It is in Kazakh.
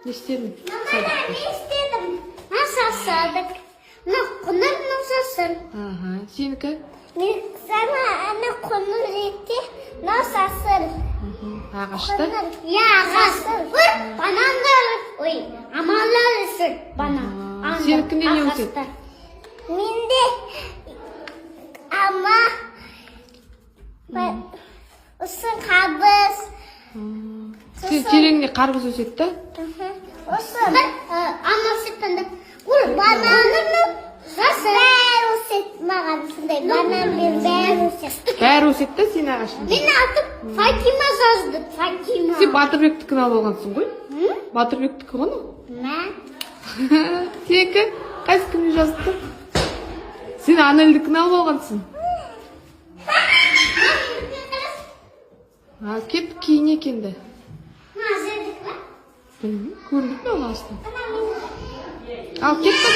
Не істедің? Мына не істедім? Мына сасадық. Мына қоңыр, мына сасыр. Аха, сенікі? Мен сама ана қоңыр ретте, мына сасыр. Ағашта? Қоңыр. Иә, ағаш. Бір банандар, ой, алмалар өседі, банан. Ага. Сенікінде не өседі? Ағашта. Менде алма, сосын қарбыз. Сен тереңде қарбыз өседі да? Осы бір алма өседі анда. Ол банан, бәрі өседі маған, сондай банан мен бәрі өседі. Бәрі өседі да сенің ағашыңда. Мен атып Фатима жазды, Фатима. Сен Батырбектікін алып алғансың ғой? Батырбектікі ғой анау. Мә. Сенікі? Қайсы кімде жазып тұр? Сен Анельдікін алып алғансың. А, кеттік, кейін екен де. Мына жердікі ме? Білмеймін, көрінбейді маған астынан. Ана менікі. Ал кеттік.